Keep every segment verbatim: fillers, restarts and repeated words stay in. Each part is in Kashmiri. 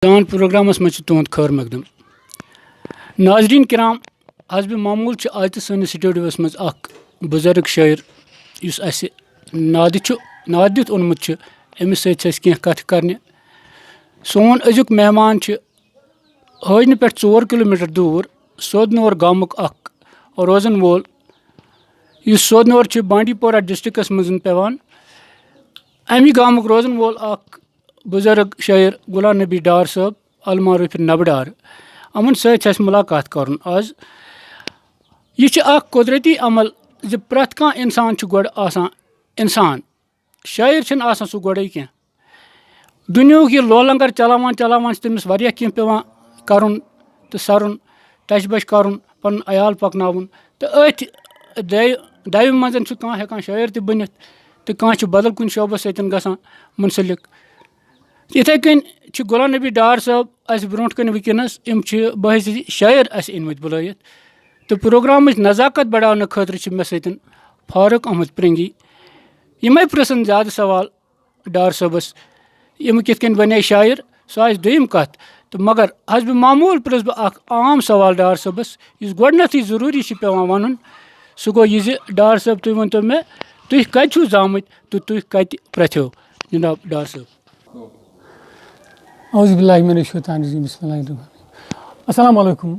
جان پروگرامس منٛز چھُ تُہُنٛد خٲر مقدم۔ ناظرین کرام، حسب معمول چھُ آز تہِ سٲنِس سٹوڈیوس منٛز اکھ بُزرگ شٲعر، یُس اَسہِ نادِ چھُ، ناد دِتھ اوٚنمُت چھُ۔ أمِس سۭتۍ چھِ اَسہِ کینٛہہ کَتھٕ کرنہِ۔ سون أزیُک مہمان چھُ حٲجنہٕ پٮ۪ٹھ ژور کلوٗمیٖٹر دوٗر سودنور گامُک اکھ روزن وول، یُس سودنور چھُ بانڈی پورہ ڈسٹرکٹس منٛز پٮ۪وان۔ اَمی گامُک روزن وول اکھ بُزرگ شٲعر غلام نبی ڈار صٲب، المعروف نبہٕ ڈار، یِمن سۭتۍ چھِ اَسہِ مُلاقات کَرُن آز۔ یہِ چھُ اکھ قۄدرٔتی عمل زِ پرٛٮ۪تھ کانٛہہ اِنسان چھُ گۄڈٕ آسان اِنسان، شٲعر چھُنہٕ آسان سُہ گۄڈَے کینٛہہ۔ دُنیاہُک یہِ لولنگر چلاوان چلاوان چھُ تٔمِس واریاہ کینٛہہ پٮ۪وان کَرُن تہٕ سَرُن، تَچہِ بَچہِ کَرُن، پَنُن عیال پَکناوُن۔ تہٕ أتھۍ دَیہِ دَیہِ منٛز چھُ کانٛہہ ہٮ۪کان شٲعر تہِ بٔنِتھ تہٕ کانٛہہ چھُ بدل کُنہِ شعبَس سۭتۍ گژھان مُنسلِک۔ یِتھَے کٔنۍ چھُ غلام نبی ڈار صٲب اَسہِ برونٛٹھ کَنہِ وٕنکیٚنَس، یِم چھِ بحیثیت شٲعر اَسہِ أنۍ مٕتۍ بُلٲیِتھ۔ تہٕ پروگرامٕچ نزاکت بڑاونہٕ خٲطرٕ چھِ مےٚ سۭتۍ فاروق احمد پرنگی۔ یِمَے پرٛژھن زیادٕ سوال ڈار صٲبَس، یِم کِتھ کٔنۍ بنے شٲعر، سُہ آسہِ دوٚیِم کَتھ۔ تہٕ مگر حسب معمول پرٛژھ بہٕ اکھ عام سوال ڈار صٲبَس، یُس گۄڈٕنیتھٕے ضروٗری چھُ پٮ۪وان وَنُن، سُہ گوٚو یہِ زِ ڈار صٲب، تُہۍ ؤنۍ تو مےٚ، تُہۍ کَتہِ چھِو زامٕتۍ تہٕ تُہۍ کَتہِ پرٛتھیو، جناب ڈار صٲب؟ اعوذ باللہ من الشیطان الرجیم، بسم اللہ الرحمن الرحیم۔ السلام علیکم۔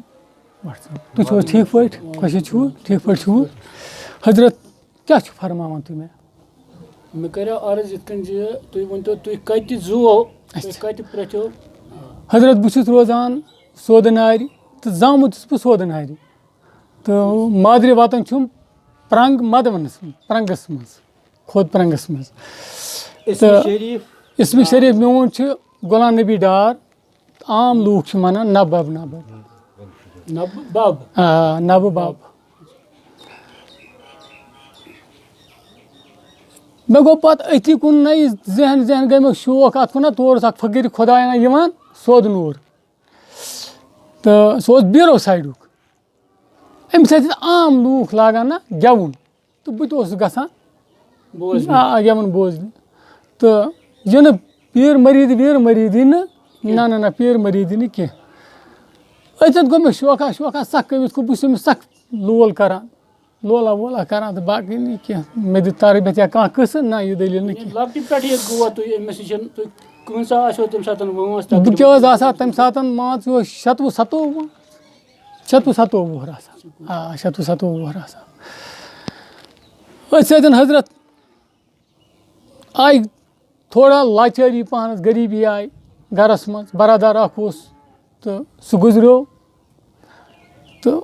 تُہۍ چھِو حظ ٹھیٖک پٲٹھۍ؟ خۄش چھِو؟ ٹھیٖک پٲٹھۍ چھِو؟ حضرت، کیٛاہ چھِو فرماوان تُہۍ مےٚ؟ مےٚ کَریو عرض یِتھ کٔنۍ زِ تُہۍ ؤنۍتو، تُہۍ کَتہِ زُوو؟ تُہۍ اچھا۔ کَتہِ پرٛتھیو؟ حضرت، بہٕ چھُس روزان سودٕ نارِ تہٕ زامُت چھُس بہٕ سودٕ نارِ۔ تہٕ مادری وطن چھُم پرنگ مدونس منٛز، پرنگس منٛز، کھوت پرنگس منٛز۔ اسمِ تہٕ شریف؟ اسمِ شریف میون چھُ غلام نبی ڈار۔ عام لوٗکھ چھِ وَنان نبب، نبب۔ نبہٕ بب؟ آ، نبہٕ بب۔ مےٚ گوٚو پَتہٕ أتھی کُن نَے ذہن، ذہن گٔے مےٚ شوق اَتھ کُن، تور اوس اَکھ فقیٖر خۄداینا یِوان، سودٕ نوٗر۔ تہٕ سُہ اوس بیٖرو سایڈُک۔ أمِس ٲسۍ عام لوٗکھ لاگان نہ گٮ۪وُن، تہٕ بہٕ تہِ اوسُس گژھان بوزنہِ۔ آ، گٮ۪وُن بوزنہِ۔ تہٕ یہِ نہٕ پیٖر مٔریٖد ویٖر مٔریٖدی نہٕ، نہ، نہ، نہ، پیٖر مٔریٖدی نہٕ کینٛہہ۔ أتھۍ سۭتۍ گوٚو مےٚ شوقا شوقا سخ، کٔمِس گوٚو، بہٕ چھُس أمِس سخ لول کران، لولا وولا کران تہٕ باقٕے نہٕ کینٛہہ۔ مےٚ دیُت تربیت یا کانٛہہ قٕصہٕ، نہ، یہِ دٔلیٖل نہٕ کینٛہہ۔ لۄکٹہِ پٮ۪ٹھ ییٚتہِ گوٚوا تُہۍ أمِس نِش، تُہۍ کۭژاہ آسیو تَمہِ ساتہٕ وٲنٛس بہٕ تقریٖباً؟ کیٛاہ حظ آسہٕ ہا تَمہِ ساتہٕ، مان ژٕ، شَتوُہ سَتووُہ۔ شَتوُہ سَتووُہ وُہُر آسان۔ آ، شَتوُہ سَتووُہ وُہُر آسان۔ أتھۍ سۭتۍ حضرت آیہِ تھوڑا لاچٲری پَہنَس، غریٖبی آیہِ گَرَس منٛز، برادر اَکھ اوس تہٕ سُہ گُزریو۔ تہٕ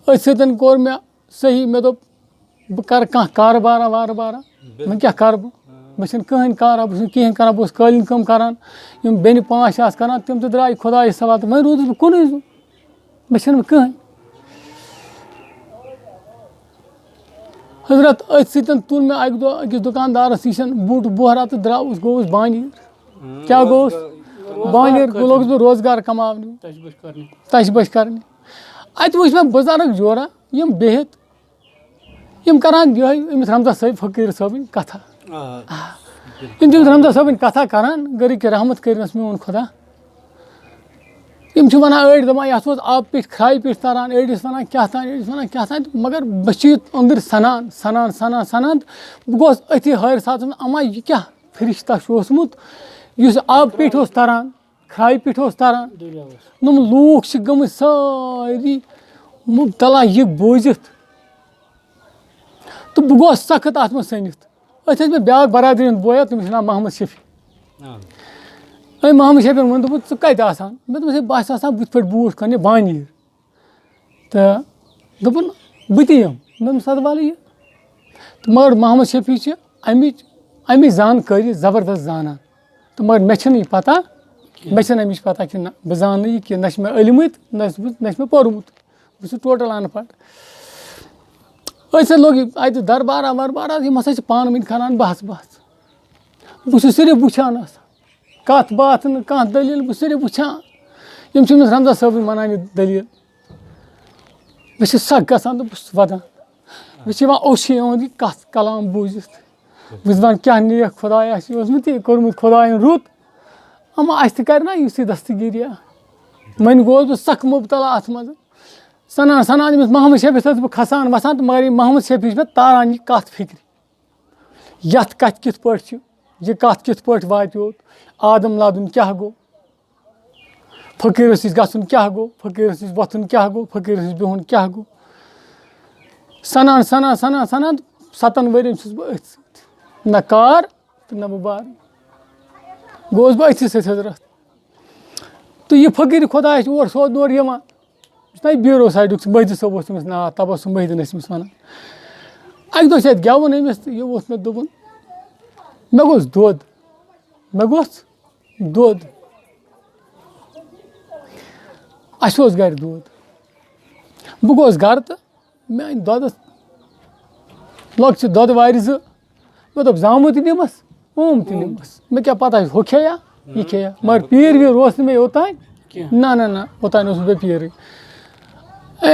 أتھۍ سۭتۍ کوٚر مےٚ صحیح، مےٚ دوٚپ، بہٕ کَرٕ کانٛہہ کارٕبارا وارٕبارا، وۄنۍ کیٛاہ کَرٕ بہٕ؟ مےٚ چھَنہٕ کٕہٕنۍ کارا، بہٕ چھُس نہٕ کِہیٖنۍ کَران، بہٕ اوسُس قٲلیٖن کٲم کَران، یِم بیٚنہِ پانٛژھ شےٚ آسہٕ کَران، تِم تہِ درٛایہِ خۄدایَس حوالہٕ، تہٕ وۄنۍ روٗدُس بہٕ کُنُے زوٚن، مےٚ چھَنہٕ وۄنۍ کٕہٕنۍ۔ حضرت، أتھۍ سۭتۍ تُل مےٚ اَکہِ دۄہ أکِس دُکاندارَس نِش بوٗٹھ بۄہرا تہٕ درٛاوُس، گوٚوُس بانیٖر۔ کیٛاہ گوٚوُس؟ بانیٖر لوٚگُس بہٕ روزگار کَماونہِ، تَچہِ بَچہِ کَرنہِ۔ اَتہِ وٕچھ مےٚ بُزرگ جورا، یِم بِہِتھ یِم کران یِہوٚے أمِس رمزا صٲب فقیٖر صٲبٕنۍ کتھا۔ آ۔ یِم چھِ أمِس رمزا صٲبٕنۍ کتھا کران، گرٕکۍ رحمت کٔرِنَس میون خۄدا۔ یِم چھِ وَنان، أڑۍ دَپان، یَتھ اوس آبہٕ پیٚٹھۍ، کھرٛایہِ پیٚٹھۍ تَران، أڑۍ ٲسۍ وَنان کیٛاہ تام، أڑۍ ٲسۍ وَنان کیٛاہ تام، مگر مےٚ چھِ یہِ أنٛدٕرۍ سَنان، سَنان، سَنان، سَنان۔ بہٕ گوس أتھی حٲرِث آسان، اَما یہِ کیٛاہ فرِشتہ چھُ اوسمُت، یُس آبہٕ پیٚٹھۍ اوس تَران، کھرٛایہِ پیٚٹھۍ اوس تَران۔ دٔریاوَس۔ دوٚپُن، لوٗکھ چھِ گٔمٕتۍ سٲری مُبتلا یہِ بوٗزِتھ۔ تہٕ بہٕ گوس سخت اَتھ منٛز سٔنِتھ۔ أتھۍ ٲسۍ مےٚ بیٛاکھ برادری ہُنٛد بوے اَکھ، تٔمِس چھُ ناو محمد شفیع۔ آ۔ أمۍ محمد شفیعن ووٚن، دوٚپُن، "ژٕ کَتہِ آسان؟" مےٚ دوٚپمَس، "ہے، بہٕ ہسا آسان بٕتھِ پٮ۪ٹھ بوٗٹھ کٕننہِ بانیٖر۔" تہٕ دوٚپُن، "بہٕ تہِ یِمہٕ۔" مےٚ دوٚپمَس، "اَدٕ وَلہٕ یہِ۔" تہٕ مگر محمد شفیع چھِ اَمِچ، اَمِچ زانکٲری زبردست زانان۔ تہٕ مگر مےٚ چھَنہٕ یہِ پَتہ، مےٚ چھَنہٕ اَمِچ پَتہ کہِ نہ، بہٕ زانہٕ نہٕ یہِ کینٛہہ، نہ چھِ مےٚ علمٕے تہٕ نہ چھُس بہٕ، نہ چھِ مےٚ پوٚرمُت۔ بہٕ چھُس ٹوٹل اَن پَڑھ۔ أتھۍ سۭتۍ لوٚگ یہِ اَتہِ دربارا وربارا، یِم ہسا چھِ پانہٕ ؤنۍ کھَران بَحث بَحث۔ بہٕ چھُس صرف وٕچھان آسان، کَتھ باتھ نہٕ، کانٛہہ دٔلیٖل، بہٕ چھُس صرف وٕچھان۔ یِم چھِ أمِس رمزا صٲبٕنۍ وَنان یہِ دٔلیٖل۔ مےٚ چھِ سَکھ گژھان تہٕ بہٕ چھُس وَدان۔ مےٚ چھِ یِوان اوٚش یِوان یہِ کَتھ کلام بوٗزِتھ۔ بہٕ چھُس دَپان، کیٛاہ نیک خۄدایا چھُ اوسمُت یہِ کوٚرمُت خۄدایَن رُت۔ اما اَسہِ تہِ کَرِ نا یُس یہِ دستگیٖری۔ وۄنۍ گوس بہٕ سخ مُبتلا اَتھ منٛز۔ سَنان سَنان أمِس محمد شفیٖعس ٲسٕس بہٕ کھَسان وَسان، تہٕ مگر یہِ محمد شفیٖع چھُ مےٚ تاران یہِ کَتھ فِکرِ۔ یَتھ کَتھِ کِتھ پٲٹھۍ چھِ، یہِ کَتھ کِتھ پٲٹھۍ واتہِ یوت، آدم لادُن کیٛاہ گوٚو، فقیٖرَس نِش گژھُن کیٛاہ گوٚو، فقیٖرَس نِش وۄتھُن کیٛاہ گوٚو، فقیٖرَس نِش بِہُن کیٛاہ گوٚو۔ سَنان، سَنان، سَنان، سَنان، سَتَن ؤرِین چھُس بہٕ أتھۍ سۭتۍ۔ نہ کار تہٕ نہ بہٕ بار۔ گوس بہٕ أتھۍ سۭتۍ حضرت۔ تہٕ یہِ فقیٖر خۄداے چھُ اور سوزنہٕ اورٕ یِوان۔ یُس نہ یہِ بیٖرو سایڈُک چھُ، مٔہدی صٲب اوس تٔمِس ناو، تبسم مٔہدیٖن ٲسۍ تٔمِس وَنان۔ اَکہِ دۄہ چھِ اَتہِ گٮ۪وُن أمِس تہٕ یہِ ووٚتھ مےٚ دوٚپُن، مےٚ گوٚژھ دۄد، مےٚ گوٚژھ دۄد۔ اَسہِ اوس گَرِ دۄد۔ بہٕ گوس گَرٕ تہٕ مےٚ أنۍ دۄدَس لۄکچہِ دۄدٕ وارِ زٕ۔ مےٚ دوٚپ، زامُت تہِ نِمَس، اوم تہِ نِمَس۔ مےٚ کیٛاہ پَتہ، ہُہ کھیٚیا، یہِ کھیٚیا۔ مگر پیٖر ویٖر اوس نہٕ مےٚ یوٚتانۍ۔ کینٛہہ۔ نہ، نہ، نہ، اوٚتانۍ اوسُس بہٕ پیٖرٕے۔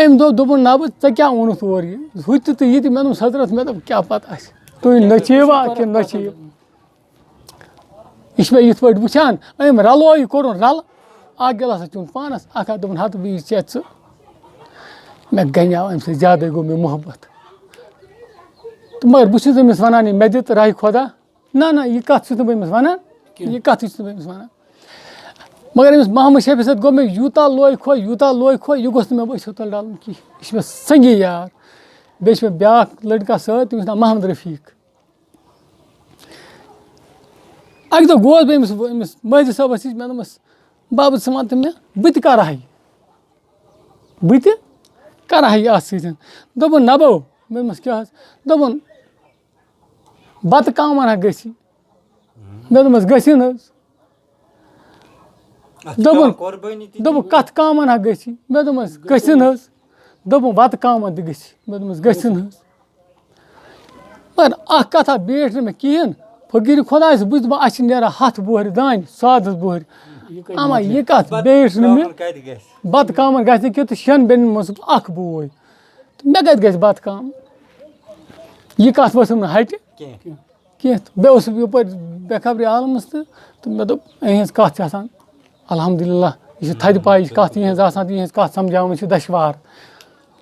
أمۍ دوٚپ، دوٚپُن، نہ بہٕ، ژےٚ کیٛاہ اوٚنُتھ اورٕ یہِ؟ ہُہ تہِ تہٕ یہِ تہِ۔ مےٚ دوٚپمَس، حضرت، مےٚ دوٚپ، کیٛاہ پَتہ آسہِ؟ تُہۍ نٔژِوا کِنہٕ نٔژِو؟ یہِ چھُ مےٚ یِتھ پٲٹھۍ وٕچھان، أمۍ رَلو یہِ، کوٚرُن رَلہٕ، اَکھ گِلاسا چیوٚن پانَس، اَکھ ہا دوٚپُن، ہَتہٕ بیٚیہِ ژےٚ ژٕ۔ مےٚ گَنیو اَمہِ سۭتۍ، زیادَے گوٚو مےٚ محبت۔ تہٕ مگر بہٕ چھُس أمِس وَنان، یہِ مےٚ دِ تہٕ راہہِ خۄدا۔ نہ، نہ، یہِ کَتھ چھُس نہٕ بہٕ أمِس وَنان، کینٛہہ۔ یہِ کَتھ چھُس نہٕ بہٕ أمِس وَنان۔ مگر أمِس محمد شفیع سۭتۍ گوٚو مےٚ یوٗتاہ لوے خۄش، یوٗتاہ لوے خۄش، یہِ گوٚژھ نہٕ مےٚ أچھو تَل ڈَلُن کِہیٖنۍ۔ یہِ چھُ مےٚ سنٛگی یار۔ بیٚیہِ چھُ مےٚ بیٛاکھ لٔڑکہٕ سۭتۍ، تٔمِس چھُ ناو محمد رفیٖق۔ اَکہِ دۄہ گوس بہٕ أمِس، أمِس مٲجِد صٲبَس نِش، مےٚ دوٚپمَس، "بابا، ژٕ وَن تہٕ مےٚ، بہٕ تہِ کَرٕ ہا یہِ، بہٕ تہِ کَرٕ ہا یہِ اَتھ سۭتۍ۔" دوٚپُن، "نَبو۔" مےٚ دوٚپمَس، "کیٛاہ حظ؟" دوٚپُن، "بَتہٕ کَم اَنہٕ ہا گٔژھی؟" مےٚ دوٚپمَس، "گٔژھِنۍ حظ۔" اَتھ چھِ دوٚپُن، پٮ۪وان قۄربٲنی تہِ دوٚپُن، دِنۍ۔ "کَتھ کامَن ہا گٔژھی؟" مےٚ دوٚپمَس، "گٔژھِنۍ حظ۔" دوٚپُن، "وَتہٕ کامَن تہِ گٔژھی؟" مےٚ دوٚپمَس، "گٔژھِنۍ حظ۔" مگر اَکھ کَتھا بیٖٹھ نہٕ مےٚ کِہیٖنۍ۔ فقیٖر خۄدایَس بہٕ چھُس دَپان، اَسہِ چھِ نیران ہَتھ بۄہرِ دانہِ، سادَس بۄہرِ۔ یہِ کَتہِ اَما مۄکلہِ؟ یہِ کَتھ پَتہٕ بیٖٹھ نہٕ مےٚ۔ کامَن کَتہِ گژھِ؟ بَتہٕ کامَن گژھِ نہٕ کینٛہہ تہٕ شٮ۪ن بیٚنٮ۪ن منٛز چھُس بہٕ اَکھ بوے۔ تہٕ مےٚ کَتہِ گژھِ بَتہٕ کامَن؟ یہِ کَتھ ؤژھٕم نہٕ ہَٹہِ۔ کینٛہہ۔ کینٛہہ تہٕ بیٚیہِ اوسُس بہٕ یَپٲرۍ بے خبری عالمَس تہٕ، تہٕ مےٚ دوٚپ، "یِہٕنٛز کَتھ چھِ آسان، الحمدللہ، یہِ چھِ تھدِ پایِچ کَتھ، یِہٕنٛز آسان تہٕ یِہٕنٛز کَتھ سَمجھاوٕنۍ چھِ دَشوار۔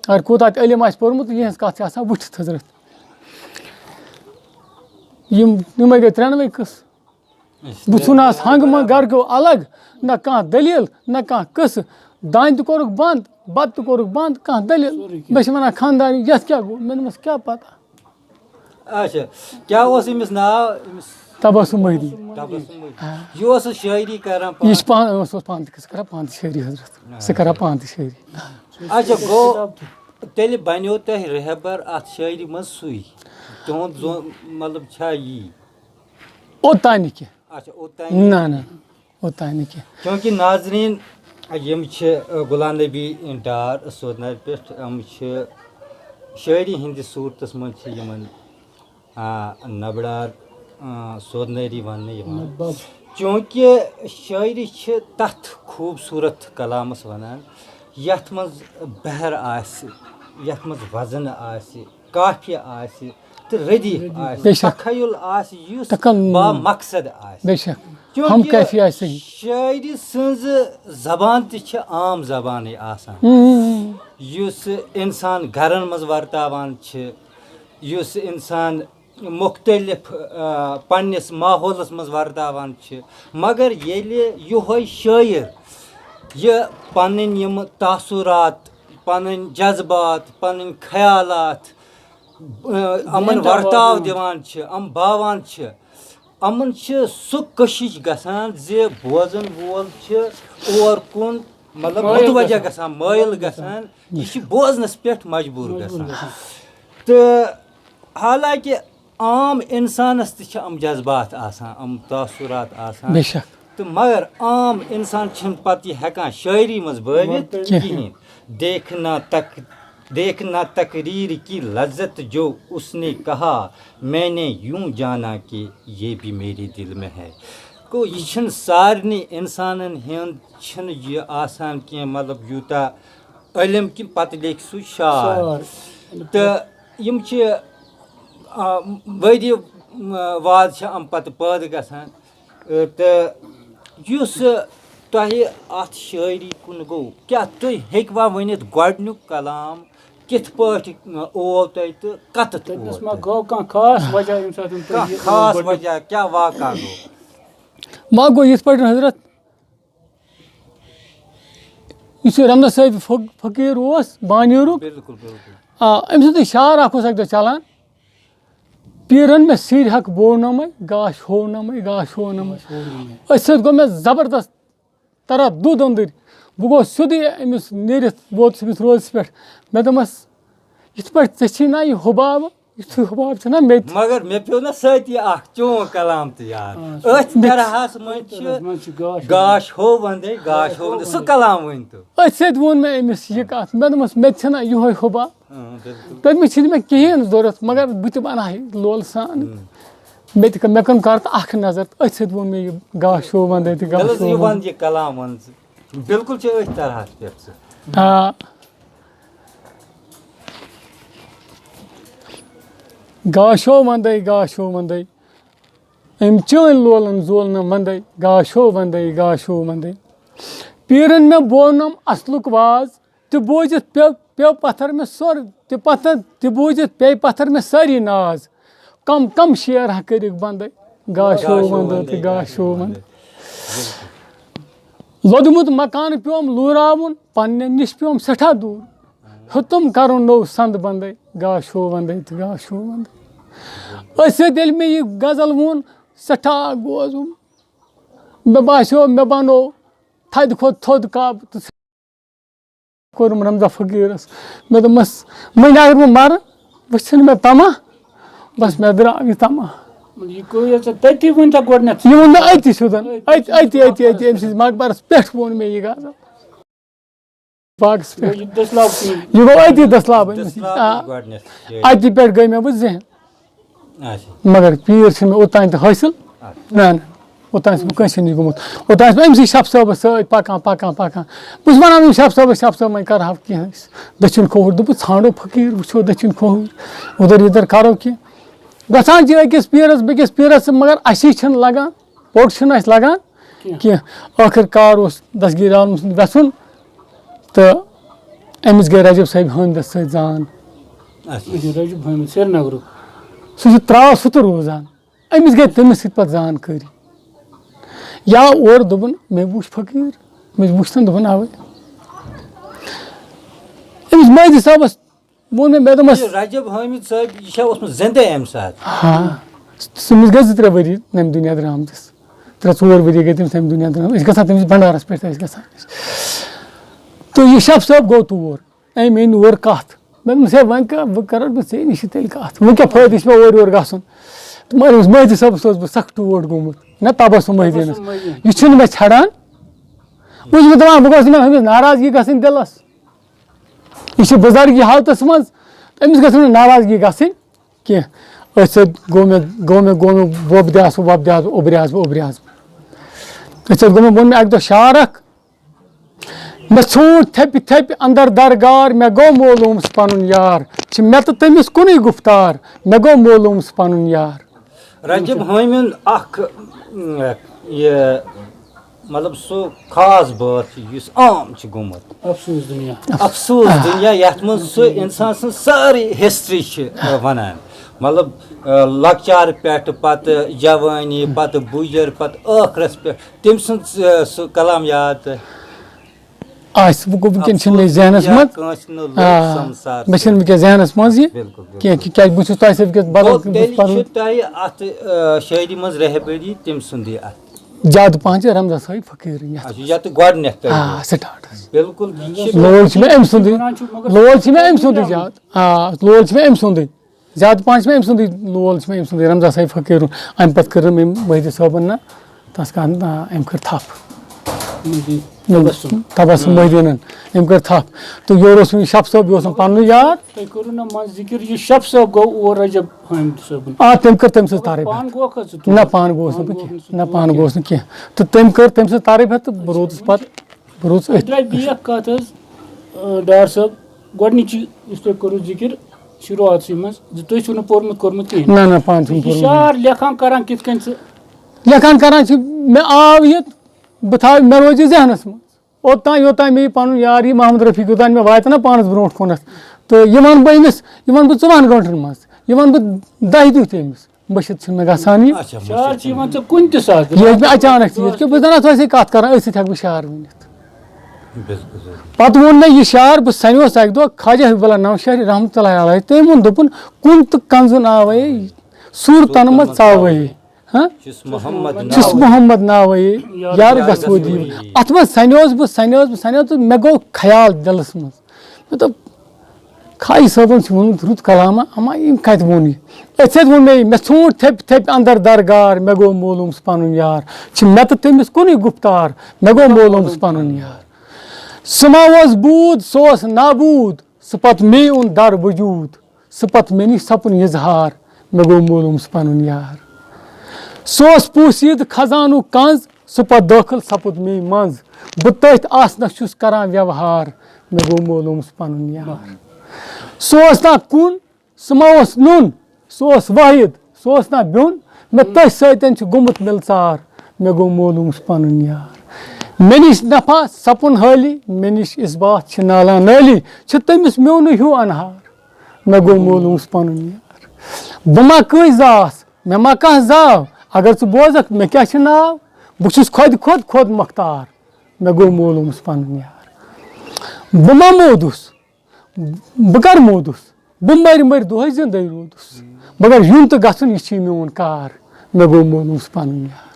اگر کوٗتاہ تہِ علم آسہِ پوٚرمُت، یِہٕنٛز کَتھ چھِ آسان وٕچھِتھ حضرت۔" یِم، یِمَے گٔے ترٛٮ۪نوَے قٕصہٕ۔ بہٕ ژھُنہَس ہنٛگہٕ منٛگہٕ گرٕ کیو الگ، نہ کانٛہہ دٔلیٖل، نہ کانٛہہ قٕصہٕ۔ دانہِ تہِ کوٚرُکھ بنٛد، بَتہٕ تہِ کوٚرُکھ بنٛد، کانٛہہ دٔلیٖل۔ سورُے کینٛہہ۔ مےٚ چھِ وَنان خانٛدارِنۍ، "یَتھ کیٛاہ گوٚو؟" مےٚ دوٚپمَس، "کیٛاہ پَتہ؟" اچھا، کیٛاہ اوس أمِس ناو؟ أمِس تبسم مہدی۔ تبسم مہدی۔ آ۔ یہِ اوس شٲعری کران یہِ چھُ پانہٕ؟ پانہٕ، سُہ اوس پانہٕ تہِ قٕصہٕ کران، پانہٕ تہِ شٲعری حضرت۔ سُہ کران پانہٕ تہِ شٲعری۔ اچھا، گوٚو تیٚلہِ بنیو تۄہہِ رہبر اَتھ شٲعری منٛز سُے؟ تُہُنٛد زو-، مطلب چھا یی؟ اوٚتام نہٕ کینٛہہ۔ اچھا، اوٚتام۔ نہ، نہ، اوٚتام نہٕ کینٛہہ۔ چوٗنٛکہِ ناظریٖن، یِم چھِ، آ، غلام نبی ڈار سودنارِ پٮ۪ٹھ، یِم چھِ شٲعری ہٕنٛدِس صوٗرتَس منٛز چھِ یِمَن، آ، نبڑار، آ، سودنٲری وننہٕ یِوان۔ نبب۔ چوٗنٛکہِ شٲعری چھِ تَتھ خوٗبصوٗرت کلامَس وَنان، یَتھ منٛز بحر آسہِ، یَتھ منٛز وزن آسہِ، قافیہ آسہِ تہٕ ردیف آسہِ، بے شک۔ تخیل آسہِ، یُس تخیل۔ بامقصد آسہِ۔ بے شک۔ چوٗنٛکہِ ہم کیفی آسہِ صحیح۔ شٲعری سٕنٛز زبان تہِ چھِ عام زبانٕے آسان۔ ہم۔ یُس اِنسان گرن منٛز ورتاوان چھِ، یُس اِنسان مُختٔلِف، آ، پننِس ماحولس منٛز ورتاوان چھِ، مگر ییٚلہِ یِہوٚے شٲعر یہِ پنٕنۍ یِم تاثرات، پنٕنۍ جذبات، پنٕنۍ خیالات، آ، یِمن دِوان چھِ ورتاو باوان۔ دِوان چھِ، یِم باوان چھِ، یِمن چھِ سُہ کشش گژھان زِ بوزن وول چھِ اور کُن، مطلب، مٲیِل متوجہ گژھان۔ گژھان، مٲیِل گژھان۔ یہِ چھِ بوزنس پٮ۪ٹھ مجبوٗر مجبوٗر گژھان۔ گژھان۔ تہٕ حالانکہ عام انسانس تہِ چھِ یِم جذبات آسان، یِم تاثرات آسان۔ بے شک۔ تہٕ مگر عام انسان چھِنہٕ پتہٕ یہِ ہٮ۪کان شٲعری منٛز بٲوِتھ کینٛہہ۔ کِہیٖنۍ۔ دیکھنا تک، دیکھنا تقریر کی لذت جو اس نے کہا، میں نے یوں جانا کہ یہ بھی میرے دل میں ہے۔ گوٚو، یہِ چھِنہٕ سارنٕے اِنسانَن ہُنٛد چھِنہٕ یہِ آسان کینٛہہ، مطلب، یوٗتاہ علم کہِ پَتہٕ لیکھِ سُہ شعر۔ شعر۔ تہٕ یِم چھِ، آ، ؤری، آ، واد چھِ یِم پَتہٕ پٲدٕ گژھان۔ تہٕ یُس تۄہہِ اَتھ شٲعری کُن گوٚو، کیٛاہ تُہۍ ہیٚکوا ؤنِتھ گۄڈٕنیُک کلام کِتھ پٲٹھۍ اوو تۄہہِ تہٕ کَتَتھ اوو تَتہِ نَس ما تۄہہِ؟ گوٚو کانٛہہ خاص وجہ ییٚمہِ ساتہٕ تۄہہِ کانٛہہ یہِ خاص گۄڈٕنیُک وجہ کیٛاہ واقعہ گوٚو؟ ما گوٚو یِتھ پٲٹھۍ حضرت، یُس یہِ رمدہ صٲب فق-، فقیٖر اوس بانیرُک۔ بِلکُل، بِلکُل۔ آ، أمۍ سُنٛدُے شعر اَکھ اوس اَکہِ دۄہ چلان، "پیٖرَن مےٚ سِرۍ حق بوونَمَے، گاش ہوونَمَے، گاش ہوونَمَے۔" گاش ہوونَمَے۔ أتھۍ سۭتۍ گوٚو مےٚ زبردست تران دُد أنٛدٕرۍ۔ بہٕ گوس سیوٚدُے أمِس نیٖرِتھ، ووتُس أمِس روزَس پٮ۪ٹھ۔ مےٚ دوٚپمَس، "یِتھ پٲٹھۍ ژےٚ چھی نا یہِ حُبابہٕ، یُتھُے حُباب چھُنہ مےٚ تہِ۔" مگر مےٚ پیوٚو نہ سۭتی اکھ چون کلام تہِ یاد۔ آ، سُہ أتھۍ مےٚ تہِ۔ طرحس منٛز چھُ طرحس منٛز چھُ گاش گاش ہو وندے، گاش ہو وندے۔ سُہ کلام ؤنۍ تو۔ أتھۍ سۭتۍ ووٚن مےٚ أمِس یہِ کتھ۔ مےٚ دوٚپمَس، "مےٚ تہِ چھِنہ یِہوٚے حُباب۔" اۭں، بِلکُل۔ تٔمِس چھِنہٕ مےٚ کِہیٖنۍ ضوٚرَتھ، مگر بہٕ تہِ بَناوہا یہِ لولہٕ سان۔ اۭں۔ مےٚ تہِ کٔر، مےٚ کٔر کَر تہٕ اکھ نظر تہٕ أتھۍ سۭتۍ ووٚن مےٚ یہِ گاش ہو وندے تہٕ گاش وَلہٕ حظ، ہو یہِ وندے۔ وَن، یہِ کلام وَن ژٕ۔ بِلکُل چھِ أتھۍ طرحس پٮ۪ٹھ ژٕ۔ آ۔ گاشو وندے، گاشو وندے۔ أمۍ چٲنۍ لولن زول نہٕ مندے، گاشو وندے، گاشو وندے۔ پیٖرن مےٚ بونم اصلُک واز، تہِ بوٗزِتھ پیوٚو، پیوٚو پتھر مےٚ سورُے، تہِ پتھر، تہِ بوٗزِتھ پیٚیہِ پتھر مےٚ سٲری ناز۔ کم کم شعر ہا کٔرِکھ بندے، گاشو گاشو وندے وندے، تہٕ گاشو گاشو وندے۔ وندے۔ لوٚدمُت مکان پیوم لوٗراوُن، پننٮ۪ن نِش پیوم سٮ۪ٹھاہ دوٗر۔ ہیوٚتُم کرُن نوٚو سند بندے، گاشو وندے تہٕ گاشو وندے۔ أتھۍ سۭتۍ ییٚلہِ مےٚ یہِ غزل ووٚن، سٮ۪ٹھاہ گوس بہٕ۔ مےٚ باسیو، مےٚ بنوو تھدِ کھۄتہٕ تھوٚد کعبہٕ تہٕ کوٚرُم رمضان فقیٖرس۔ مےٚ دوٚپمس، وۄنۍ اگر بہٕ مرٕ، وۄنۍ چھُنہٕ مےٚ طمع، بس مےٚ درٛاو یہِ طمع۔ یہِ گوٚو ییٚلہِ ژےٚ تٔتی ووٚن ژےٚ گۄڈٕنیتھ۔ یہِ ووٚن مےٚ أتی سیوٚدُن، أتۍ، أتی، أتی، أتی، أمۍ سٕنٛدِس مقبرس پٮ۪ٹھ ووٚن مےٚ یہِ غزل۔ باغس پٮ۪ٹھ۔ یہِ دٔسلاب کُنہِ۔ یہِ گوٚو أتی دٔسلاب أمِس نِش۔ دٔسلاب آ۔ گۄڈٕنیتھ۔ اَتی پٮ۪ٹھ گٔے مےٚ بہٕ ذہن۔ اچھا۔ مگر پیٖر چھِ مےٚ اوٚتام تہِ حٲصِل۔ اچھا۔ نہ، نہ۔ اوٚتام چھُس بہٕ کٲنٛسہِ نِش گوٚمُت۔ اوٚتام چھُس بہٕ أمسٕے شف صٲبَس سۭتۍ پکان، پکان، پکان۔ بہٕ چھُس وَنان أمِس شف صٲبَس، "شف صٲب، وۄنۍ کَرٕ ہاو کینٛہہ أسۍ دٔچھِنۍ کھووُر۔" دوٚپُس، "ژھانٛڈو فقیٖر، وٕچھو دٔچھِنۍ کھووُر، اُدھر یِدھر کَرو کینٛہہ۔" گژھان چھِ أکِس پیٖرَس، بیٚکِس پیٖرَس، مگر اَسی چھِنہٕ لَگان، پوٚٹ چھُنہٕ اَسہِ لَگان کینٛہہ۔ کینٛہہ۔ ٲخٕر کار اوس دستگیٖر عالم سُنٛد وٮ۪ژھُن تہٕ أمِس گٔے رجب صٲبۍ حٲمدَس سۭتۍ زان۔ اچھا۔ اچھا، رجب حٲمد سرینگرُک۔ سُہ چھُ ترٛاو سُہ تہٕ روزان۔ أمِس گٔے تٔمِس سۭتۍ پَتہٕ زانکٲری۔ یا اورٕ دوٚپُن، "مےٚ وُچھ فقیٖر، مےٚ وُچھ تٔمۍ"، دوٚپُن، "اَوَے۔" أمِس مہدی صٲبَس ووٚن مےٚ، مےٚ دوٚپمَس، یہِ رجب حٲمد صٲب، یہِ چھا اوسمُت زِندَے اَمہِ ساتہٕ؟ ہاں، تٔمِس گٔے زٕ ترٛےٚ ؤری نَمہِ دُنیا درٛامتِس۔ ترٛےٚ ژور ؤری گٔے تٔمِس نَمہِ دُنیا درٛامتِس۔ أسۍ گژھان تٔمِس بھنڈارَس پٮ۪ٹھ، ٲسۍ گژھان أسۍ۔ تہٕ یہِ شب صٲب گوٚو تور۔ أمۍ أنۍ اور کَتھ۔ مےٚ دوٚپمَس، "ہے، وۄنۍ کیٛاہ، وۄنۍ کَرٕ بہٕ ژےٚ نِش یہِ تیٚلہِ کَتھ؟ وۄنۍ کیٛاہ فٲیدٕ چھُ مےٚ اورٕ یورٕ گژھُن؟" تہٕ مگر أمِس مہدی صٲبَس اوسُس بہٕ سَخ ٹوٹھ گوٚمُت۔ نہ تبسم مہدیٖنَس۔ تبسم مہدیٖن۔ یہِ چھُنہٕ مےٚ چھَڑان۔ بہٕ چھُس دَپان، بہٕ گوٚژھ نہٕ أمِس ناراضگی گژھٕنۍ دِلَس۔ یہِ چھِ بُزرگی حالتَس منٛز، أمِس گژھِ نہٕ ناراضگی گژھٕنۍ کینٛہہ۔ أتھۍ سۭتۍ گوٚو مےٚ، گوٚو مےٚ، گوٚو مےٚ وۄپدیٛاس بہٕ، وۄپدیٛاس بہٕ، اُبریٛاس بہٕ، اُبریٛاس بہٕ۔ أتھۍ سۭتۍ گوٚو مےٚ، ووٚن مےٚ اَکہِ دۄہ شعر اَکھ، مےٚ ژھونٛڈ تھپہِ تھپہِ اندر درگار، مےٚ گوٚو معلوم سُہ پنُن یار۔ چھِ مےٚ تہٕ تٔمِس کُنُے گُفتار، مےٚ گوٚو معلوم سُہ پنُن یار۔ رجب حٲمِن اکھ، م، یہِ، مطلب، سُہ خاص بٲتھ چھُ یُس عام چھُ گوٚمُت۔ افسوس دُنیا۔ افسوس دُنیا، یتھ منٛز سُہ انسان سٕنٛز سٲرٕے ہسٹری چھِ، ا، ونان۔ مطلب، ا، لۄکچارٕ پٮ۪ٹھٕ پتہٕ جوٲنی، پتہٕ بُجر، پتہٕ ٲخرس پٮ۪ٹھ۔ تٔمۍ سُنٛد، آ، سُہ کلام یاد تۄہہِ؟ آسہِ، وۄنۍ گوٚو وٕنکیٚن چھِنہٕ مےٚ ذہنس منٛز۔ کٲنٛسہِ نہٕ لوٚگ آ، سمسار مےٚ چھِنہٕ وٕنکیٚس ذہنس منٛز یہِ بِلکُل، بِلکُل۔ کینٛہہ، کہِ کیٛازِ بہٕ چھُس تۄہہِ سۭتۍ وٕنکیٚس بدل گوٚو کینٛہہ، بہٕ تیٚلہِ پَرُن۔ چھُ تۄہہِ اتھ، آ، شٲعری منٛز رہبری تٔمۍ سُنٛدٕے اتھ۔ زیادٕ پہن چھِ رمضان صٲبٕنۍ فقیٖر یتھ اچھا، منٛز۔ یتھ گۄڈٕنیتھ تۄہہِ آ، گوٚو۔ سٹارٹس۔ بِلکُل، یہِ چھِ لول چھِ مےٚ أمۍ سُنٛدٕے۔ لول چھِ مےٚ أمۍ سُنٛدٕے زیادٕ۔ آ، لول چھِ مےٚ أمۍ سُنٛدٕے۔ زیادٕ پہن چھِ مےٚ أمۍ سُنٛدٕے لول، چھِ مےٚ أمۍ سُنٛدٕے، رمضان صٲب فقیٖرُن۔ اَمہِ پتہٕ کٔر نہٕ أمۍ مہدی صٲبن نہ تَس کانٛہہ، نہ، أمۍ کٔر تھپھ۔ مہدی تبسم۔ تبسم مہدیٖنن، أمۍ کٔر تھپھ۔ تہٕ یورٕ اوس مےٚ یہِ شف صٲب، یہِ اوسُم پننُے یار۔ تۄہہِ کوٚروٕ نہ منٛزٕ ذِکِر، یہِ شف صٲب گوٚو اور رجب حٲمد صٲبُن۔ آ، تٔمۍ کٔر تٔمۍ سٕنٛز تعریٖف۔ پانہٕ گوکھا ژٕ تور؟ نہ، پانہٕ گوس نہٕ پانہٕ بہٕ گوس نہٕ کینٛہہ۔ کینٛہہ۔ تہٕ تٔمۍ کٔر تٔمۍ سٕنٛز تعریٖف ہٮ۪تھ تہٕ بہٕ روٗدُس پتہٕ، بہٕ روٗدُس أتھۍ۔ درٛاے بیٚیہِ اکھ کتھ حظ، آ، ڈار صٲب، گۄڈٕنِچی یُس تۄہہِ کوٚروٕ ذِکِر شروٗعاتسٕے منٛز زِ تُہۍ چھِو نہٕ پوٚرمُت کوٚرمُت کِہیٖنۍ۔ نہ، نہ، پانہٕ چھُم یہِ پوٚرمُت۔ شعر لیکھان کران کِتھ کٔنۍ ژٕ؟ لیکھان کران چھِ، مےٚ آو یہِ بہٕ تھاوٕ، مےٚ روزِ ذہنَس منٛز۔ اوٚتام، یوٚتام مےٚ یہِ پَنُن یار، یہِ محمد رفیق، یوٚتام مےٚ واتہِ نہ پانَس برونٛٹھ کُنَتھ، تہٕ یہِ وَنہٕ بہٕ أمِس، یہِ وَنہٕ بہٕ ژۄوُہَن گٲنٛٹَن منٛز، یہِ وَنہٕ بہٕ دَہہِ دۄہہِ تہِ أمِس۔ مٔشِتھ چھُنہٕ مےٚ گژھان یہِ۔ اچھا، شعر مٔشِتھ چھِ یِوان چھُنہٕ۔ ژےٚ کُنہِ تہِ ساتہٕ۔ یہِ ہیٚکہِ مےٚ اچانک تہِ یِتھ کٔنۍ بہٕ زَن آسہٕ أتھۍ سۭتۍ کَتھ کَران، أتھۍ سۭتۍ ہٮ۪کہٕ بہٕ شعر ؤنِتھ۔ بِلکُل، بِلکُل۔ پَتہٕ ووٚن مےٚ یہِ شعر، بہٕ سَنیوس اَکہِ دۄہ خواجہ حبیب اللہ نوشہری رحمتہ اللہ علیہ، تٔمۍ ووٚن، دوٚپُن، "کُن تہٕ کنزُن آوے، صوٗرتن منٛز ژاوے۔" ہاں؟ چھُس محمد چھُس ناوے۔ محمد ناوے، یار یار گژھو گژھو دیٖوٕ۔ دیٖوٕ۔ اَتھ منٛز سَنیوس بہٕ، سَنیوس بہٕ، سَنیوس تہٕ مےٚ گوٚو خیال دِلَس منٛز۔ مےٚ دوٚپ، کھایی صٲبَن چھُ ووٚنمُت رُت کلامہ، اما أمۍ کَتہِ ووٚن یہِ؟ أتھۍ سۭتۍ ووٚن مےٚ، مےٚ ژھونٛٹھ تھپہِ تھپہِ اندر درگار، مےٚ گوٚو معلوم سُہ پنُن یار۔ چھِ مےٚ تہٕ تٔمِس کُنُے گُفتار، مےٚ گوٚو معلوم سُہ پنُن یار۔ سُہ ما اوس بوٗد، سُہ اوس نابوٗد، سُہ پتہٕ مے اوٚن در وجوٗد، سُہ پتہٕ مے نِش سپُن اظہار، مےٚ گوٚو معلوم سُہ پنُن یار۔ سُہ اوس پوٗسیٖد خزانُک کنز، سُہ پتہٕ دٲخل سپُد مے منٛز۔ بہٕ تٔتھۍ آسنس چھُس کران ویوہار، مےٚ گوٚو معلوم سُہ پنُن یار۔ سُہ اوس نا کُن، سُہ ما اوس نوٚن، سُہ اوس واحد، سُہ اوس نا بیوٚن، مےٚ تٔتھۍ سۭتۍ چھُ گوٚمُت مِلژار، مےٚ گوٚو معلوم سُہ پنُن یار۔ مےٚ نِش نفع سپُن حٲلی، مےٚ نِش اثبات چھِ نالہ نٲلی، چھِ تٔمِس میونُے ہیوٗ انہار، مےٚ گوٚو معلوم سُہ پنُن یار۔ بہٕ ما کٲنٛسہِ زاس، مےٚ ما کانٛہہ زاو، اگر ژٕ بوزکھ مےٚ کیٛاہ چھُ ناو، بہٕ چھُس خۄدِ کھۄتہٕ خۄد مۄختار، مےٚ گوٚو معلوم سُہ پنُن یار۔ بہٕ ما مودُس، بہٕ کر مودُس؟ بہٕ مَرِ مَرِ دۄہَے زِندَے روٗدُس۔ مگر یُن تہٕ گژھُن، یہِ چھُے میون کار۔ مےٚ گوٚو معلوم سُہ پَنُن یار۔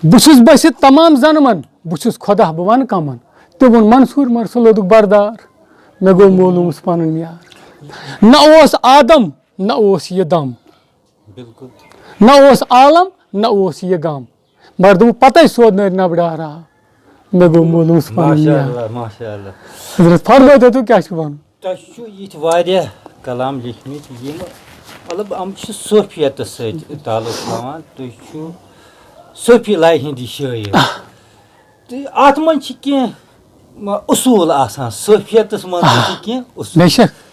بہٕ چھُس بٔسِتھ تمام زَنمَن، بہٕ چھُس خۄدا، بہٕ وَنہٕ کَمَن۔ تہِ ووٚن منصوٗر مَرسُلودُک بردار۔ مےٚ گوٚو معلوم سُہ پَنُن یار۔ نہ اوس آدم، نہ اوس یہِ دم۔ بِلکُل۔ نہ اوس عالم، نہ اوس یہِ غم۔ مگر دوٚپُن، پَتَے سوزنٲرۍ نَبہٕ ڈار آو۔ مےٚ گوٚو معلوم سُہ پَنُن ماشاء یار۔ اللہ، ماشاء اللہ۔ حضرت فرمٲیتو، تُہۍ کیٛاہ چھِو وَنُن؟ تۄہہِ چھُ یِتھۍ واریاہ کلام لیکھمٕتۍ، یِم، مطلب، یِم چھِ صوفیتَس سۭتۍ تعلق تھاوان۔ تُہۍ چھِو صوفی لایہِ ہِنٛدۍ شٲعر۔ تہٕ اَتھ منٛز چھِ کینٛہہ، م-، اصوٗل آسان، صوفیتَس منٛز تہِ چھِ کینٛہہ اصوٗل۔ بے شک۔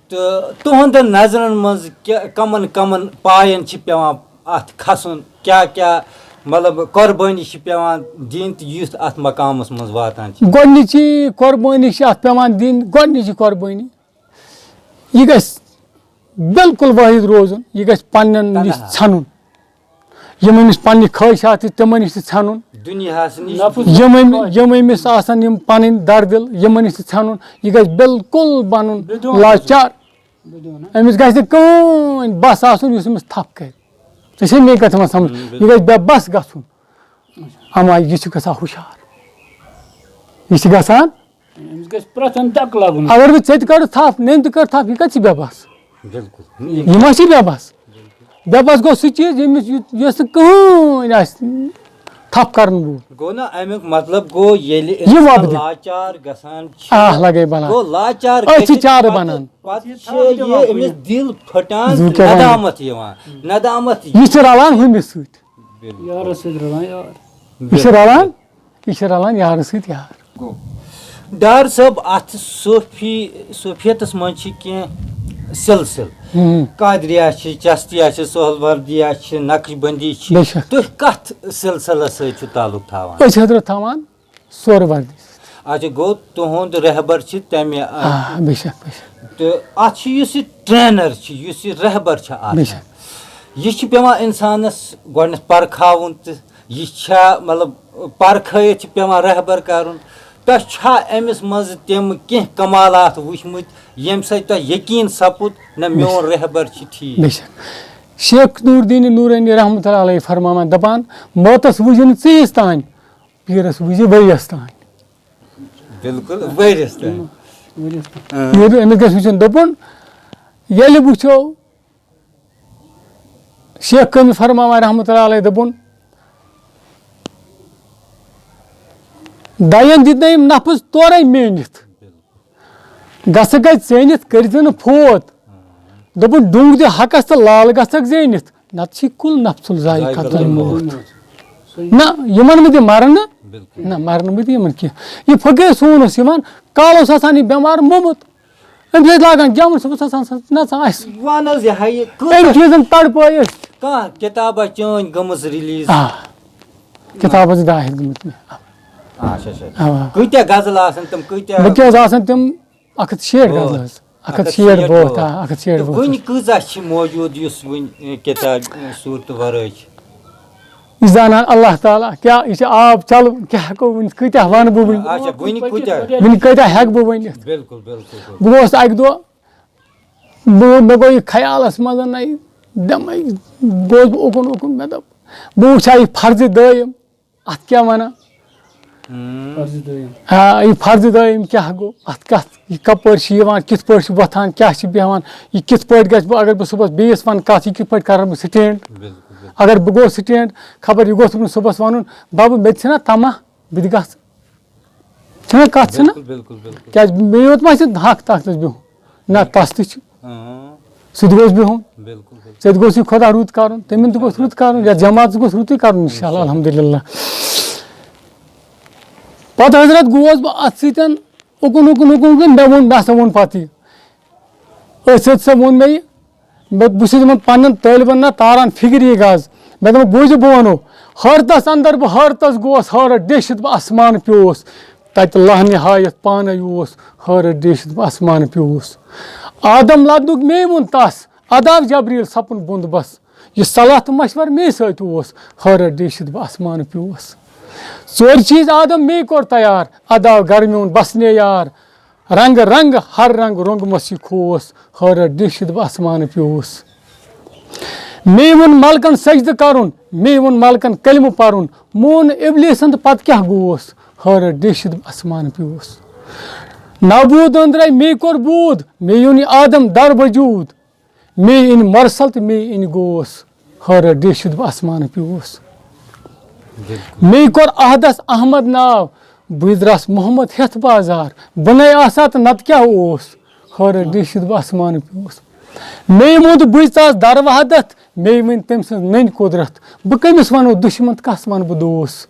تہٕ تُہنٛدٮ۪ن نظرن منٛز کیٛاہ، کمن کمن پاین چھِ پٮ۪وان اتھ کھسُن؟ کیٛاہ کیٛاہ، مطلب، قۄربٲنی چھِ پٮ۪وان دِنۍ تہٕ یُتھ اتھ مقامس منٛز واتان چھِ؟ گۄڈنِچی قۄربٲنی چھِ اتھ پٮ۪وان دِنۍ، گۄڈنِچی قۄربٲنی، یہِ گژھِ بالکل وٲحد روزُن، یہِ گژھِ پننٮ۪ن نِش تنہا۔ ژھٮ۪نُن۔ یِم أمِس پننہِ خٲہِشات چھِ، تِمن نِش تہِ ژھٮ۪نُن۔ دُنیاہس نِش۔ نفس یِم أمۍ، خٲہِش۔ یِم أمِس آسن یِم پنٕنۍ دردِل، یِمن نِش تہِ ژھٮ۪نُن۔ یہِ گژھِ بالکل بنُن بدون لاچار۔ بدون۔ أمِس گژھِ نہٕ کٕہٕنۍ بس آسُن یُس أمِس تھپھ کرِ۔ ژےٚ چھے میٲنۍ کتھ یِوان سمجھ؟ ہم، یہِ گژھِ بے بس گژھُن۔ اما یہِ چھُ گژھان ہُشار۔ یہِ چھُ گژھان أمِس گژھِ پرٛٮ۪تھ اَندٕ دَکہٕ لَگُن۔ اگر بہٕ ژےٚ تہِ کَڑٕ تھَپھ، مےٚ تہِ کَڑٕ تھَپھ، یہِ کَتہِ چھِ بے بَس؟ بِلکُل۔ یہِ ما چھِ بے بَس؟ بے بَس گوٚو سُہ چیٖز، ییٚمِس یُتھ، یۄس نہٕ کٕہٕنۍ آسہِ تھَپھ کَرَن وول۔ گوٚو نا اَمیُک مطلب گوٚو، ییٚلہِ یہِ اِنسان وۄپدِ۔ لاچار گژھان چھِ، آہ، لَگے بَلاے۔ گوٚو لاچار أتھۍ چھِ گژھِ چارٕ پَتہٕ، بَنان۔ پَتہٕ چھِ یہِ أمِس دِل پھٕٹان، زُو کیٛاہ وَنہِ؟ ندامت یِوان۔ ندامت یہِ چھِ رَلان ہُمِس سۭتۍ۔ یارَس سۭتۍ رَلان یار۔ یہِ چھِ رَلان، یہِ چھِ رَلان یارَس سۭتۍ یار۔ گوٚو۔ ڈار صٲب، اَتھ صوفی، صوفیتَس منٛز چھِ کینٛہہ سلسلہٕ۔ ہُم۔ قادریہ چھِ، چشتیہ چھِ، سہروردیہ چھِ، نقشبندی چھِ۔ بے شک۔ تُہۍ کَتھ سلسلَس سۭتۍ چھِو تعلق تھاوان؟ أسۍ حضرت تھاوان سہروردی سۭتۍ۔ اچھا، گوٚو تُہُنٛد رہبر چھِ تَمہِ، آ، بے شک، بے شک۔ تہٕ اَتھ چھُ یُس یہِ ٹرینر چھُ، یُس یہِ رہبر چھُ آسان، بے شک۔ یہِ چھُ پٮ۪وان اِنسانَس گۄڈٕنٮ۪تھ پرکھاوُن تہٕ یہِ چھا، مطلب، پرکھٲیِتھ چھِ پٮ۪وان رہبر کَرُن؟ تۄہہِ چھا أمِس منٛز تِم کینٛہہ کمالات وٕچھمٕتۍ ییٚمہِ سۭتۍ تۄہہِ یقیٖن سپُد نہ میون رہبر چھُ ٹھیٖک؟ بے شک۔ شیخ نور الدین نورانی رحمتہ اللہ علیہ فرماوان، دَپان، موتَس وٕچھِ نہٕ ژیٖرِس تانۍ، پیٖرَس وٕچھِ ؤریَس تانۍ۔ بِلکُل، ؤریَس تانۍ۔ ؤریَس تانۍ۔ اۭں۔ ییٚلہِ أمِس گژھِ وٕچھُن، دوٚپُن، ییٚلہِ وٕچھو، شیخ کٲمِل فرماوان رحمتہ اللہ علیہ دوٚپُن، دَین دِتۍ نہ یِم نفس تورے میٖنِتھ۔ گژھکھ گژھِ ژیٖنِتھ، کٔرۍ زِ نہٕ فوت۔ دوٚپُن، ڈوٚنگ دِ حقس تہٕ لال گژھکھ زیٖنِتھ، نتہٕ چھی کُل نفس الذائقۃ الموت۔ نہ، یِمن مہٕ دِ مرنہٕ۔ بِلکُل۔ نہ، مرنہٕ مہٕ دِ یِمن کینٛہہ۔ یہِ فقیٖر سون اوس یِوان، کالہٕ اوس آسان یہِ بٮ۪مار موٚمُت۔ أمِس ٲسۍ لاگان گٮ۪وُن، صُبحس آسان سُہ نژان اَسہِ۔ وَن حظ، یہِ ہا یہِ کۭژاہ أمۍ چیٖزن تڑپٲے أسۍ۔ کانٛہہ کِتابہ چٲنۍ گٔمٕژ release؟ آ۔ کِتابَس ڈاے ہَتھ گٔمٕتۍ مےٚ۔ اچھا، اچھا۔ اَوا۔ کۭتیٛاہ غزل آسَن تِم، کۭتیٛاہ؟ مےٚ کیٛاہ حظ آسَن تِم اَکھ ہَتھ شیٹھ بوتھ۔ غزل حظ۔ اَکھ ہَتھ شیٹھ اَکھ ہَتھ شیٹھ بوتھ، بوتھ۔ آ، اَکھ ہَتھ شیٹھ تہٕ بوتھ۔ وٕنہِ کۭژاہ چھِ موجوٗد یُس وٕنہِ، اے، کِتاب، اے، صوٗرتہٕ وَرٲے چھِ؟ یہِ زانان اللہ تعالیٰ، کیٛاہ یہِ چھِ آب چَلہٕ، کیٛاہ ہٮ۪کو ؤنِتھ، کۭتیٛاہ وَنہٕ بہٕ وٕنہِ؟ اچھا، وٕنہِ کۭتیٛاہ؟ وٕنہِ کۭتیٛاہ ہٮ۪کہٕ بہٕ ؤنِتھ؟ بِلکُل، بِلکُل، بِلکُل۔ بہٕ گوس اَکہِ دۄہ، بہٕ، مےٚ گوٚو یہِ خیالَس منٛز، نَے، دَمے گوس بہٕ اوکُن اوکُن، مےٚ دوٚپ، بہٕ وٕچھِ ہا یہِ فرضِ دٲیِم، اَتھ کیٛاہ وَنان؟ ہم۔ فرضِ دٲیِم۔ آ، یہِ فرضِ دٲیِم کیٛاہ گوٚو؟ اَتھ کَتھ، یہِ کَپٲرۍ چھِ یِوان، کِتھ پٲٹھۍ چھِ وۄتھان، کیٛاہ چھِ بیٚہوان، یہِ کِتھ پٲٹھۍ گژھِ؟ بہٕ، اگر بہٕ صُبحَس بیٚیِس وَنہٕ کَتھ، یہِ کِتھ پٲٹھۍ کَرَن بہٕ stand؟ بِلکُل، بِلکُل۔ اگر بہٕ گوٚوُس stand، خبر یہِ گوٚژھ نہٕ صُبحَس وَنُن، بَبہٕ، مےٚ تہِ چھِنہ تَماہ، بہٕ تہِ گژھٕ۔ چھِنہ کَتھ چھِنہ؟ بِلکُل، بِلکُل، بِلکُل۔ کیٛازِ مےٚ یوت ما چھِ حق تَتھ منٛز بِہُن؟ نہ، تَس تہِ چھُ۔ اۭں۔ سُہ تہِ گوٚژھ بِہُن۔ بِلکُل، بِلکُل۔ ژےٚ تہِ گوٚژھ یہِ خۄدا رُت کَرُن، تٔمِس تہِ گوٚژھ رُت کَرُن، یَتھ جماعتَس گوٚژھ رُتُے کَرُن، اِنشاء اللہ، الحمدللہ۔ پَتہٕ حضرت گوس بہٕ اَتھ سۭتۍ، اُکُن، اُکُن، اُکُن، اُکُن، مےٚ ووٚن، مےٚ ہسا ووٚن پَتہٕ یہِ۔ أتھۍ سۭتۍ ہسا ووٚن مےٚ یہِ، مےٚ، بہٕ چھُس یِمَن پنٛنٮ۪ن طٲلبَن نہ تاران فِکرِ یہِ غز۔ مےٚ دوٚپمَکھ، بوٗزِو، بہٕ وَنو، حٲرتَس اندر بہٕ حٲرتَس گوس، حٲرت ڈیٖشِتھ بہٕ آسمان پیوس۔ تَتہِ لہنہِ ہایَتھ پانَے اوس، حٲرت ڈیٖشِتھ بہٕ آسمان پیوس۔ آدم لدنُک مے ووٚن تَس، اَداو جبریٖل سَپُن بُنٛد بَس۔ یہِ صلاح تہٕ مشورٕ مے سۭتۍ اوس، حٲرت ڈیٖشِتھ بہٕ آسمان پیوس۔ ژورِ چیٖز آدم مے کوٚر تیار، اَداو گرمیون بَس نے یار۔ رنگ رنگ ہر رنگ رونگمس یہِ کھوس، حٲرت ڈیٖشِتھ بہٕ آسمان پیوس۔ مے ووٚن ملکن سجدٕ کرُن، مے ووٚن ملکن کلمہٕ پرُن، مون ابلیسن تہٕ پتہٕ کیٛاہ گوس، حٲرت ڈیٖشِتھ بہٕ آسمان پیوس۔ نابود أنٛدرے مے کوٚر بود، مے یوٚن یہِ آدم در وجود۔ مے أنۍ مرسل تہٕ مے أنۍ گوس، حٲرت ڈیٖشِتھ بہٕ آسمان پیوس۔ بِلکُل۔ مے کوٚر عہدس احمد ناو، بہٕ درٛاس محمد ہٮ۪تھ بازار، بہٕ نے آسہٕ ہا تہٕ نتہٕ کیٛاہ اوس، حٲرت ڈیٖشِتھ بہٕ آسمان پیوس۔ مے موٚد بٕے ژاس در وحدت، مے ؤنۍ تٔمۍ سٕنٛز نٔنۍ قدرت، بہٕ کٔمِس ونہٕ دُشمن تہٕ کس ونہٕ بہٕ دوس۔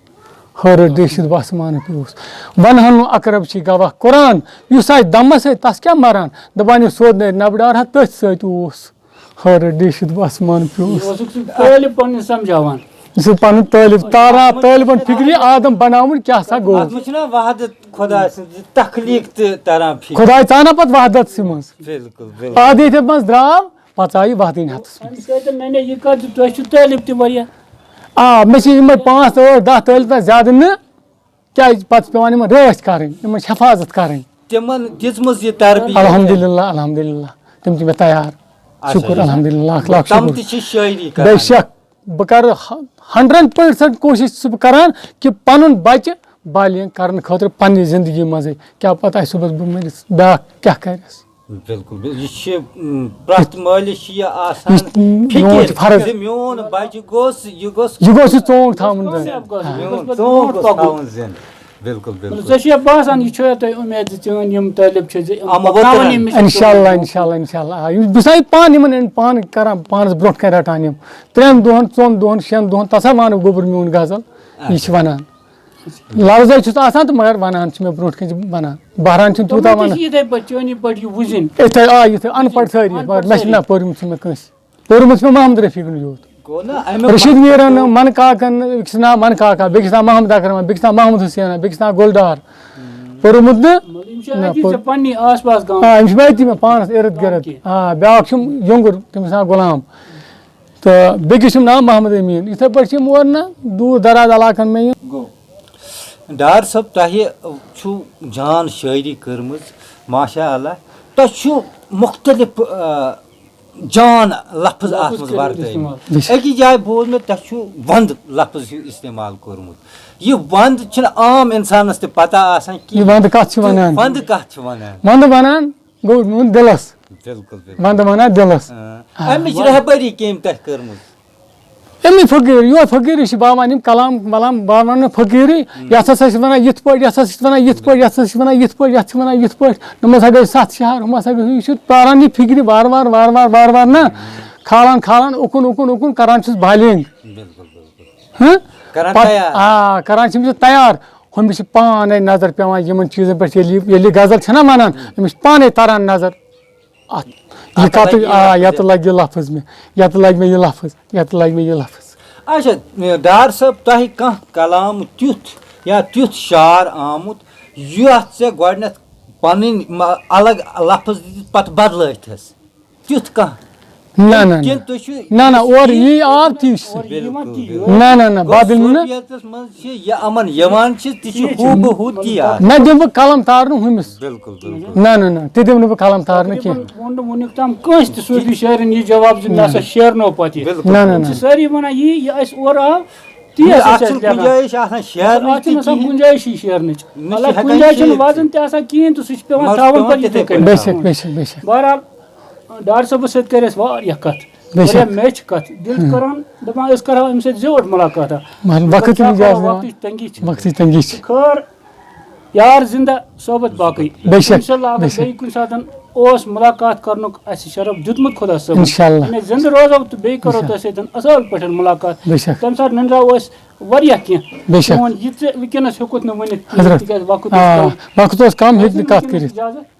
حٲرت ڈیٖشِتھ بہٕ آسمان پیوس۔ ونہٕ ہن نہٕ اقرب چھِ گواہ قرآن، یُس آسہِ دمس سۭتۍ تس کیٛاہ مران؟ دپان یُس سیوٚد نرِ نبہٕ ڈار ہا تٔتھۍ سۭتۍ اوس۔ حٲرت ڈیٖشِتھ بہٕ آسمان پیوس۔ یہِ اوسُکھ سُہ طٲلب پنُن سمجھاوان۔ یہِ چھُ پنُن طٲلب تاران، طٲلبن فکرِ آدم بناوُن کیٛاہ سا گوٚو۔ اتھ منٛز چھُنہ وحدت خۄداے سٕنٛز تخلیٖق تہِ تران فکرِ۔ خۄداے ژانا پتہٕ وحدت سٕے منٛز۔ بِلکُل، بِلکُل۔ آدم ییٚتہِ منٛز درٛاو، پتہٕ آو یہِ وحدت ہتس منٛز۔ امہِ سۭتۍ مےٚ نے یہِ کتھ زِ تۄہہِ چھُ طٲلب تہِ واریاہ۔ آ، مےٚ چھِ یِمے پانٛژھ، ٲٹھ، دَہ طٲلب تہٕ زیادٕ نہٕ کیٛازِ پتہٕ چھِ پٮ۪وان یِمن رٲچھ کرٕنۍ، یِمن چھِ حفاظت کرٕنۍ۔ تِمن دِژمٕژ یہِ تربیت۔ الحمدللہ، الحمدللہ، تِم چھِ مےٚ تیار۔ اچھا، شُکُر، یہِ الحمدللہ، لاکھ لاکھ تِم شُکُر۔ تہِ چھِ شٲعری بے کران۔ شک، بہٕ کرٕ ہنڈریڈ پٔرسنٹ کوٗشِش چھُس بہٕ کران کہِ پنُن بچہِ بالینگ کرنہٕ خٲطرٕ پننہِ زندگی منٛزٕے۔ کیٛاہ پتہ آسہِ صُبحس بہٕ مٔرِتھ، بیٛاکھ کیٛاہ کرٮ۪س؟ بِلکُل، بِلکُل۔ یہِ چھِ، م، پرٛٮ۪تھ مٲلِس چھِ یہِ آسان یہِ میون فِکِر چھُ فرض۔ زِ میون بچہِ گوٚژھ، یہِ گوٚژھ یہِ گوٚژھ یہِ ژونٛٹھ تھاوُن زَن۔ میون ژونٛٹھ گوٚژھ تھاوُن زِندٕ۔ بِلکُل، بِلکُل۔ ژےٚ چھےٚ باسان، یہِ چھےٚ تۄہہِ اُمید زِ چٲنۍ یِم طٲلب چھِ زِ یِم یِمو پَکناوَن ووترَن۔ یِم مِشن انشاءاللہ، برونٛہہ؟ انشاءاللہ، انشاءاللہ۔ آ، یُس بہٕ سا یہِ پانہٕ یِمن پانہٕ کران، پانس برونٛٹھ کنہِ رٹان یِم۔ ترٛٮ۪ن دۄہن، ژۄن دۄہن، شٮ۪ن دۄہن، تَتھ ہا وَنہٕ گوٚبُر میون غزل، یہِ چھِ وَنان۔ لفظے چھُس آسان تہٕ مگر وَنان چھِ مےٚ برونٛٹھ کَنہِ چھِ وَنان۔ بہران چھُنہٕ تیوٗتاہ تِمن تہِ وَنان۔ چھِ یِتھَے پٲٹھۍ، چٲنی پٲٹھۍ یہِ وٕزِنۍ۔ یِتھَے، آ، یِتھَے اَن پَڑھ سٲری، اَن پَڑھ مگر مےٚ چھِنہٕ سٲری۔ نہ پوٚرمُت چھُنہٕ مےٚ کٲنٛسہِ۔ پوٚرمُت چھُ مےٚ محمد رفیٖقن یوت۔ گوٚو نہ، اَمیُک رشیٖد مطلب میٖرن، گوٚو منہٕ کاکن، أکِس ناو منہٕ کاکا، بیٚکِس ناو محمد اکرم، بیٚکِس ناو محمد حُسینا، بیٚکِس ناو گُلدار۔ پوٚرمُت نہٕ؟ مطلب، یِم چھِ نہ، اَتی پوٚر-، ژےٚ پننی آس پاس گام۔ آ، یِم چھِ مےٚ أتی مےٚ پانَس اِرد گِرد۔ باقٕے۔ آ، بیٛاکھ چھُم یۄنٛگُر، تٔمِس ناو غلام۔ تہٕ بیٚکِس چھُم ناو محمد أمیٖن۔ یِتھَے پٲٹھۍ چھِ یِم اورٕ نہ دوٗر دراز علاقن مےٚ یِم۔ گوٚو۔ ڈار صٲب، تۄہہِ چھُو جان شٲعری کٔرمٕژ، ماشاء اللہ۔ تۄہہِ چھُو مُختلف، آ، جان لفظ اَتھ لفظ منٛز کٔرِو ورتٲومٕتۍ۔ استعمال۔ أکِس جایہِ بوٗز مےٚ، تۄہہِ چھُو وَندٕ لفظ ہیوٗ استعمال کوٚرمُت۔ یہِ وَندٕ چھِنہٕ عام اِنسانَس تہِ پَتہ آسان کہِ یہِ وَندٕ کَتھ چھِ وَنان؟ وَندٕ کَتھ چھِ وَنان؟ وَندٕ وَنان گوٚو میون دِلَس۔ بِلکُل، بِلکُل۔ وَندٕ وَنان دِلَس۔ اۭں۔ اَمِچ رہبری کٔمۍ تۄہہِ کٔرمٕژ؟ اَمی فقیٖر، یور فقیٖرٕے چھِ باوان یِم کلام ولام باوان نہٕ فقیٖرٕے، یَتھ ہسا چھِ وَنان یِتھ پٲٹھۍ، یَتھ ہسا چھِ وَنان یِتھ پٲٹھۍ، یَتھ ہسا چھِ وَنان یِتھ پٲٹھۍ، یَتھ چھِ وَنان یِتھ پٲٹھۍ، نۄمَس ہا گٔے سَتھ شہر، ہُمَس ہا گٔے، یہِ چھُ تاران یہِ فِکرِ وارٕ وارٕ، وارٕ وارٕ، وارٕ وارٕ نہ، کھالان، کھالان، اُکُن، اُکُن، اُکُن، کران چھُس بالینگ۔ بِلکُل، بِلکُل۔ ہہ؟ کران پتہٕ، تیار۔ آ، کران چھِ أمِس تیار۔ ہُمِس چھِ پانے نظر پٮ۪وان یِمن چیٖزن پٮ۪ٹھ، ییٚلہِ یہِ، ییٚلہِ یہِ غزل چھَنہ وَنان، أمِس چھِ پانے تران نظر۔ اَتھ، یہِ اَتھ کَتھ، لَگہِ یہِ آ، لفظ یَتھ یہِ۔ لَگہِ یہِ لفظ مےٚ، یَتھ لَگہِ مےٚ یہِ لفظ، یَتھ لَگہِ مےٚ یہِ لفظ۔ اچھا، ڈار صٲب، تۄہہِ کانٛہہ کلام تیُتھ یا تیُتھ شعر آمُت یتھ ژےٚ گۄڈٕنٮ۪تھ پنٕنۍ م-، الگ لفظ دِتھ پتہٕ بدلٲوتھس؟ تیُتھ کانٛہہ؟ نہ، نہ، نہ۔ کِنہٕ تُہۍ چھِو نہ، نہ، اورٕ یی آو تی چھُ۔ بِلکُل، بِلکُل۔ نہ، نہ، نہ، گوٚو بابل نہ۔ صوفیتس منٛز چھِ یہِ یِمن یِوان چھِ، تہِ چھِ ہُہ بہُو تی آسان۔ نہ دِمہٕ بہٕ قلم تارنہٕ ہُمِس۔ بِلکُل، بِلکُل۔ نہ، نہ، نہ، تہِ دِمہٕ نہٕ بہٕ قلم تارنہٕ کینٛہہ۔ تقریباً ووٚن نہٕ وُنیُک تام کٲنٛسہِ تہِ صوفی شٲعرن یہِ جواب زِ مےٚ ہسا شیرنو پتہٕ یہِ۔ بِلکُل۔ نہ، نہ، تِم نہ۔ چھِ سٲری ونان یی، یہِ اَسہِ اورٕ آو، تی یہِ ہسا اَتھ چھِ اَسہِ چھُنہٕ لیکھان۔ گُنجٲیِش آسان شیرنٕچ اَتھ تہِ چھِنہٕ آسان کِہیٖنۍ۔ گُنجٲیِشٕے شیرنٕچ۔ نہ چھِ حالانکہِ ہٮ۪کان کُنہِ جایہِ چھُنہٕ شیٖرتھٕے۔ وزن تہِ آسان کِہیٖنۍ تہٕ سُہ چھُ پٮ۪وان مَزٕ تھاوُن پٮ۪وان پتہٕ یِتھَے تِتھَے کٔنۍ۔ پٲٹھۍ بے شک، تھاوُن۔ بے شک، بے شک۔ بہرحال، ڈار صٲبس سۭتۍ کٔر اَسہِ واریاہ کَتھ، بے شک۔ واریاہ میچھِ کَتھ۔ دِل چھُ کران، دَپان، أسۍ کرہاو أمِس سۭتۍ زیوٗٹھ مُلاقات۔ مگر وقت چھُنہٕ اِجازت دِوان۔ وقتٕچ تنگی چھِ۔ وقتٕچ تنگی چھِ۔ خٲر، یار زِندہ، صحبت باقٕے۔ بے شک، اِنشاءاللہ، اگر بے شک۔ بیٚیہِ کُنہِ ساتہٕ اوس مُلاقات کرنُک اَسہِ شرف دیُتمُت خۄدا صٲبَن۔ اِنشاءاللہ۔ یعنی زِندٕ روزو تہٕ بیٚیہِ کرو اِنشاءاللہ۔ تۄہہِ سۭتۍ اَصٕل پٲٹھۍ مُلاقات۔ بے شک۔ تَمہِ ساتہٕ نِنراوو أسۍ واریاہ کینٛہہ۔ بے شک۔ چون یہِ ژٕ وٕنکیٚنَس ہیوٚکُتھ نہٕ ؤنِتھ کینٛہہ، حضرت۔ تِکیٛازِ وقت اوس آ، کم۔ وقت اوس کم، ہیٚکہِ نہٕ اَسہِ کَتھ وٕنکیٚنَس کٔرِتھ۔ اِجازت۔